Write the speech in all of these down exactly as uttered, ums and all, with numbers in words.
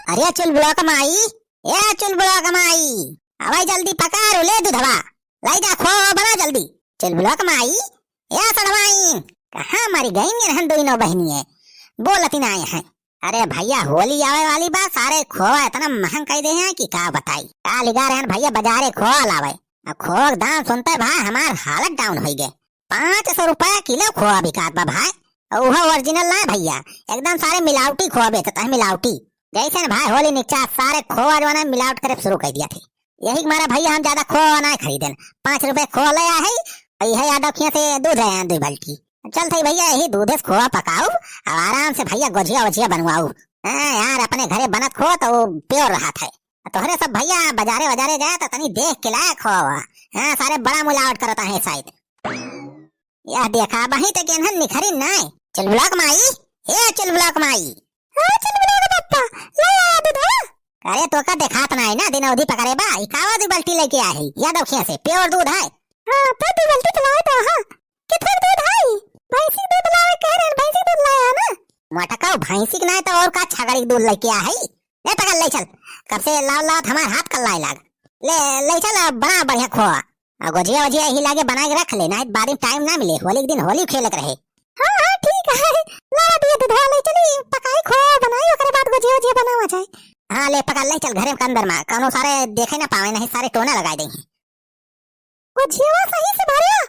अरे चुलबुला क माई, ए चुलबुला क माई, आवा जल्दी पकार, ले दूधवा, लाई जा, खोवा बना जल्दी। चुलबुला क माई, ए सड़वाइन, कहाँ मरी गई इन्हन दोनों बहिनी है, बोलती ना आए हैं। अरे भैया, होली आवे वाली बा, सारे खोवा इतना महंग कई दे हैं कि का बताई। का लिगा रहन भैया, बाजारे खोवा लावे, अब खोवा के दाम सुनते भाई हमार हालत down होई गए। पाँच सौ रुपया किलो खोवा बिकात बा भाई, और उहो original ना भैया, एकदम सारे मिलावटी खोवा बेचत है, मिलावटी। जैसे न भाई होली निकचा, सारे खोवा जो है ना मिलावट करे शुरू कर दिया थे। यही के मारा भैया हम ज्यादा खोवा ना खरीदेन, पाँच रुपए खोवा ले आ है, और यह यादव खिया से दूध ले आए दुई बाल्टी। चल थे भैया, यही दूधे से खोवा पकाऊ, और आराम से भैया गोझिया वोझिया बनवाऊ। हाँ यार, अपने घरे बनत खोवा तो वो pure रहत है। तोहरे सब भैया बाजारे बाजारे जाए तो तनी देख के लाए खोवा। हाँ, सारे बड़ा मिलावट करता है शायद। यह देखा, अबहीं तक एनहन निखरी नाय। चुलबुला क माई, ए चुलबुला क माई। हाँ, चुलबुला क पप्पा, ले आया दूध, हाँ? अरे, तोका देखात नाय ना, दिन अवधि पकड़े बा, ई कावा दू बाल्टी लेके आए है, यादव खिया से, pure दूध है। हाँ, तो दू बाल्टी तो लाए तो, हाँ। कितना दूध है? भैंसी के दूध लावे कह रहे, भैंसी के दूध लाया है ना? मटकाऊ, भैंसी के नाय तो और का, छगड़ी के दूध लेके आ है। ले पकड़, ले चल, कब से लाव लावत हमार हाथ कल्लाए लाग। ले, ले चल, अब बड़ा बढ़िया खोवा। आ गोझिया वोझिया यही लागे बना के रख ले, नाहीं बाद में time ना मिले, होली के दिन होली खेले के रहे। हाँ, हाँ, ठीक है। लावा दिया दूधवा, ले चली, पकाई खोवा बनाई, ओकरे बाद गोझिया वोझिया बनावा जाए। हाँ, ले पका, ले चल घरे के अंदर मा, कौनो सारे देखे ना पावे, नाहीं सारे टोना लगाए देंगे। गोझिया सही से भरिया?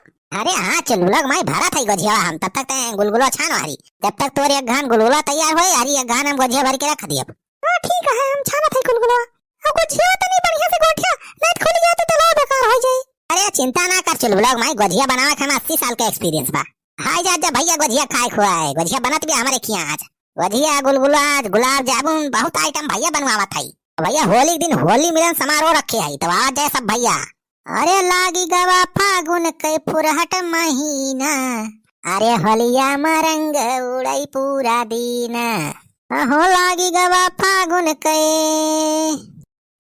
अरे हाँ, चुलबुला क माई भरा था गोझिया हम, तब तक ते गुलगुला छान वारी, जब तक तोर एक घान गुलगुला तैयार होए, अरे एक घान हम गोझिया भर के रख दिए। हाँ, ठीक है, हम छानत है गुलगुला। अब गोझिया तनी बढ़िया से गोठिया, नाहीं तो खुल गया तो तलाव बेकार हो जाए। अरे चिंता ना कर चुलबुला क माई, गोझिया बनावे के हमें अस्सी साल के experience बा। हाय जा, जा भैया, गोझिया खाए खुआए, गोझिया बनत भी हमरे खिया आज। गोझिया, गुलगुला, गुलाब जामुन, बहुत item भैया बनवावत है। भैया होली के दिन होली मिलन समारोह रखे है, तो आवा जाए सब भैया। अरे लागी गवा फागुन के फुरहट महीना, अरे होलिया मा रंग उड़ई पूरा दीना। अहो लागी गवा फागुन के।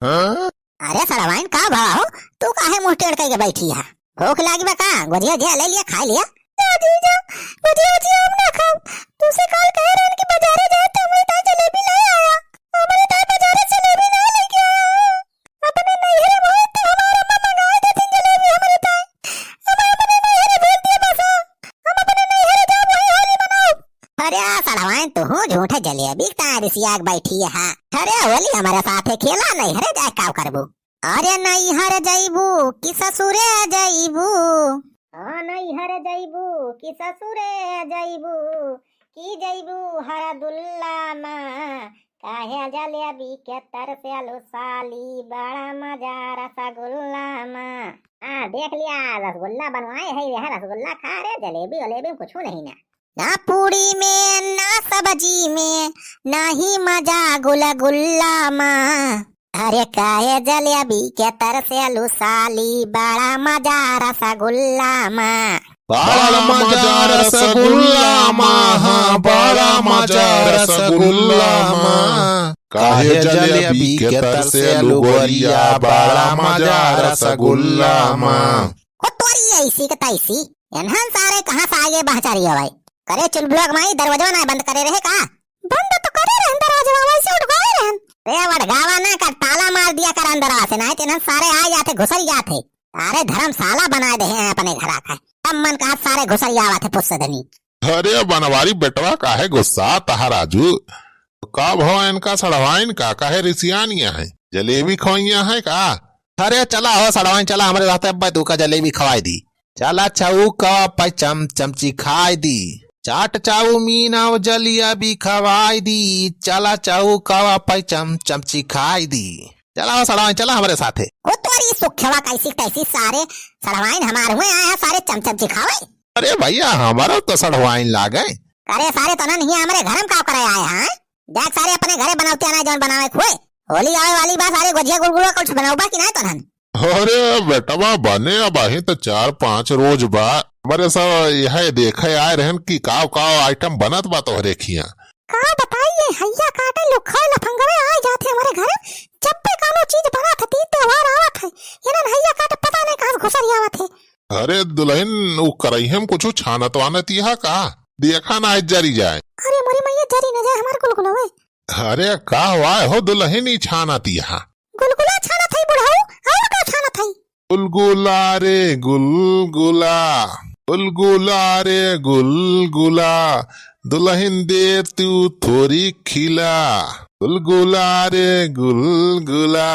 हाँ? अरे सड़वाइन का भवा हो, तू काहे मुंह टेढ़ करके बैठी है? भूख लागी बा का? गोझिया उझिया ले लिया, खा लिया। जा जीजा, गोझिया उझिया हम ना खाऊ। तू से काल कहे रहन कि बाजारे जाए तो हमरे ताई जलेबी ले आया। हमरे ताई बाजारे जलेबी ना लेके आया। अपने नैहरे में होई तो हमार अम्मा मंगाए देती जलेबी हमरे ताई। हम अपने नैहरे भेज दिए बस। हम अपने नैहरे जाब, वही होली मनाओ। अरे आ सड़वाइन, तू हूँ झूठे जलेबी ताई रिसिया के बैठी है। अरे होली हमारे साथे खेला, नैहरे जाए का करबू? अरे नैहर जइबू कि ससुरे जइबू? हाँ, नैहर जइबू कि ससुरे जइबू, कि जइबू हरदुल्ला मा? काहे जलेबी के तरसेलू साली, बड़ा मजा रसगुल्ला मा। हाँ, देख लिया, रसगुल्ला बनवाए है, यह रसगुल्ला खा रे, जलेबी वलेबी में कुछ नहीं ना। ना पूड़ी में, ना सब्जी में, ना ही मजा गुलगुल्ला मा। अरे काहे जलेबी के तरसेलू साली, बड़ा मजा रसगुल्ला मा। बड़ा मजा रसगुल्ला मा, हाँ, बड़ा मजा रसगुल्ला मा। काहे जलेबी के तरसेलू गोरिया, बड़ा मजा रसगुल्ला मा। हो तोरी ऐसी के तैसी, एनहन सारे कहाँ से आगे बहचारी हवाई? करे चुलबुला क माई, दरवाजवा ना बंद करे रहे का? बंद तो करे रहन दरवाजवा, वैसे उठगाए रहन। रे उठगावा ना कर, ताला मार दिया कर अंदरवा से, नाहीं तो एनहन सारे आ जाते, घुसर जाते। अरे धर्मशाला बनाए दे हैं अपने घरा का, तब मन कहा सारे घुसर जावा थे पुस्सदनी। अरे बनवारी बेटवा, काहे गुस्सा तहा राजू? का भवा इनका सड़वाइन का, काहे रिसियानिया है? जलेबी खवैया है का? अरे चला हो सड़वाइन, चला हमरे साथे, अब्बे तू का जलेबी खवाई दी। चला चौकवा पे चम चमची खाई दी, चाट चाउमीन और जलेबी खवाई दी। चला चौकवा पे चम चमची खाई दी। चला हो सड़वाइन, चला हमरे साथे। हो तोरी सुखवा कैसी तैसी सारे सड़वाइन हमार हुए आए हैं सारे चम चमची खावे। अरे भैया, हमारा तो सड़वाइन लागे। अरे सारे तो नहीं, हमरे घर में का करे आए हैं? देख सारे अपने घरे बनौते आना जौन बनावे खुए। होली आवे वाली बा, सारे गोझिया गुलगुला कुछ बनौबा कि नहीं तो नन? अरे बेटवा बने, अबहीं तो चार पाँच रोज बा। हमरे सब यह देखे आए रहन कि काव काव item बनत बा तोहरे खिया। का बताई, ये हैया काटे लुखाए लफंगवे आ जाते हमरे घर। जब पे कानो चीज बनत है, तीज त्योहार आवत है, इन्हन हैया काटे पता नहीं कहाँ से घुसर आवत है। अरे दुल्हन, उ करैहे में कुछ छानत वानत यहा का? देखा ना, आज जरी जाए। अरे मोरी मैया, जरी न जाए हमार गुलगुलवे। अरे का हुआ हो दुलहिन, ई छानत यहाँ? गुलगुला छानत हई बुढ़ऊ, और का छानत हई? गुलगुला रे गुलगुला, गुलगुला रे गुलगुला, दुलहिन दे तू थोरी खिला, गुलगुला रे गुलगुला।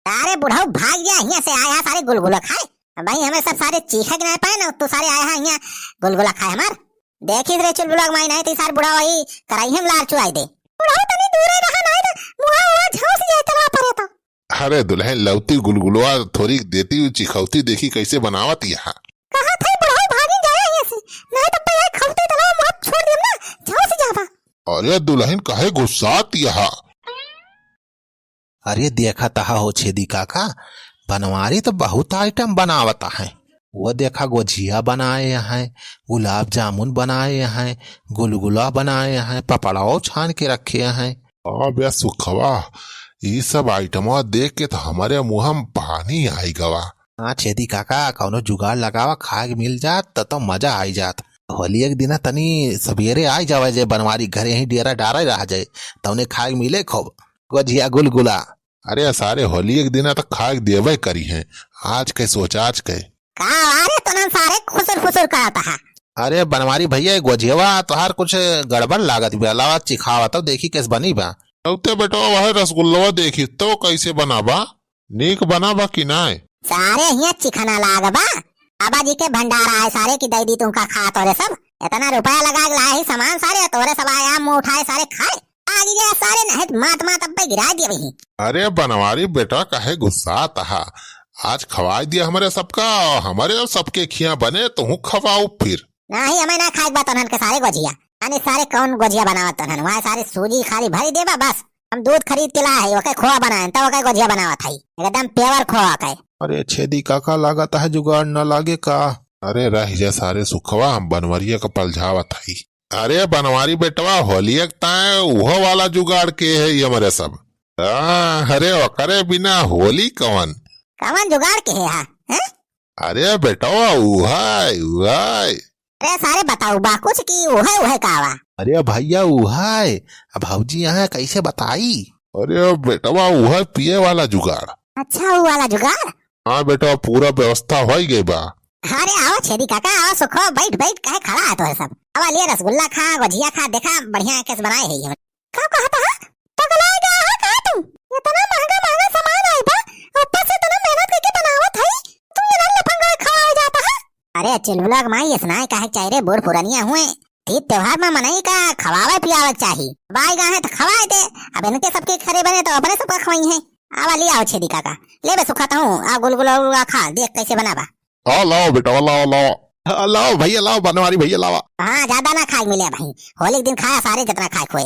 अरे बुढ़ऊ भाग जा हियाँ से, आया सारे गुलगुला खाए। अब भाई हमें सब सारे चीखे के नाहीं पाए ना, तू सारे आया है हियाँ गुलगुला खाए हमार। देखिस रे चुलबुला के माई, नाहीं तो ई सार बुढ़ा वही कराई हम लार चुआई दे। बुढ़ऊ तनी दूरे रहा, नाहीं तो मुहा हुआ झौंस जाए तलवा परे तो। अरे दुलहिन लौती गुलगुलवा थोरी देती चिखौती, देखी कैसे बनावत यहाँ। कहा था बुढ़ऊ भागी जाए यहाँ से, नाहीं तो पे खौती तलवा मुहा छोड़ देम ना, झौंस जाबा। अरे दुलहिन काहे गुस्सात यहाँ? अरे देखत हा हो छेदी काका, बनवारी तो बहुत item बनावत है। वो देखा गोझिया बनाए हैं, गुलाब जामुन बनाए हैं, गुलगुला बनाए हैं, पपड़ाओ छान के रखे हैं। हाँ बे सुखवा, ई सब आइटमवा देख के तो हमारे मुँह में पानी आई गवा। हाँ छेदी काका, कौनो जुगाड़ लगावा, खाए के मिल जात त तो मजा आई जात। होली एक दिन तनी सबेरे आई जावे जे बनवारी घरे ही डेरा डारे रह जाए, तौने खाए के मिले खूब। गोझिया गुलगुला। अरे सारे होली एक दिन तो खाए के देवे करी हैं, आज के सोच आज के। का अरे तनन सारे खुसुर फुसुर करत हा? अरे बनवारी भैया, गोझियावा तोहार कुछ गड़बड़ लागत बा, लावा चिखावा तब देखी कैस बनी बा। तौते बेटवा वह रसगुल्लवा देखी तो कैसे बना बा, नीक बना बा कि नाय? सारे हियाँ चिखना लाग बा, बाबा जी के भंडारा है सारे की दई दी तुमका खा तोरे सब, इतना रुपया लगा के लाए ही सामान सारे तोरे सब आया मुँह उठाए सारे खाए। आगे गया सारे नहत मात मात अब्बे गिरा दिए वही। अरे बनवारी बेटा काहे गुस्सात हा? आज खवाई दिया हमरे सबका, हमरे और सबके खिया बने, तुहू खवाओ फिर। नाही, हमें ना खाए के बा तोहन के सारे गोझिया। अने सारे कौन गोझिया बनावत तोहन? वहाँ सारे सूजी खाली भरी देबा बस। हम दूध खरीद के ला है, ओके खोआ बनाए, तब ओके गोझिया बनावत है। एकदम pure खोआ के। अरे छेदी काका, लागत है जुगाड़ न लागे का? अरे रह जा सारे सुखवा, हम बनवरिया का पलझावत है। अरे बनवारी बेटवा, होलिया के ताए उहो वाला जुगाड़ के है ये हमरे सब। हाँ, अरे ओकरे बिना होली कवन? कवन जुगाड़ के है हा? हैं? अरे बेटवा, उहाय, उहाय। अरे सारे बताऊ बा कुछ कि उहाय, उहाय का बा? अरे भैया, उहाय। अब भौजी यहाँ कैसे बताई? अरे बेटवा, उहाय पिए वाला जुगाड़। अच्छा, उ वाला जुगाड़? हाँ बेटवा, पूरा व्यवस्था हो ही गई बा। अरे आओ छेदी काका, आओ सुखो, बैठ बैठ काहे खड़ा है तोहरे सब? आवा लिए रसगुल्ला खा, गोझिया खा, देखा बढ़िया कैसे बनाए है ये। का कहत हा? पगला गया हा का तू? इतना महंगा महंगा सामान आए बा, ऊपर से इतना मेहनत करके बनावत है, तू इतना लफंगा खवाए जाता हा? अरे चुलबुला के माई, ऐसना है काहे के चाही रे, बूढ़ पुरनिया हुए, तीज त्योहार में मनई का खवावे पियावे के चाही। बाई गा है तो खवाए दे, अब इनके सबके घरे बने तो अपने सबका खवाई है। आवा ले आओ छेदी काका, ले बे सुखा तहूँ, आ गुलगुला उलगुला खा, देख कैसे बना बा। आ लाओ बेटा, लाओ, लाओ। आ, लाओ भैया, लाओ, बनवारी भैया, लावा। हाँ, ज्यादा ना खाए मिले भाई, होली के दिन खाया सारे जितना खाए खोए।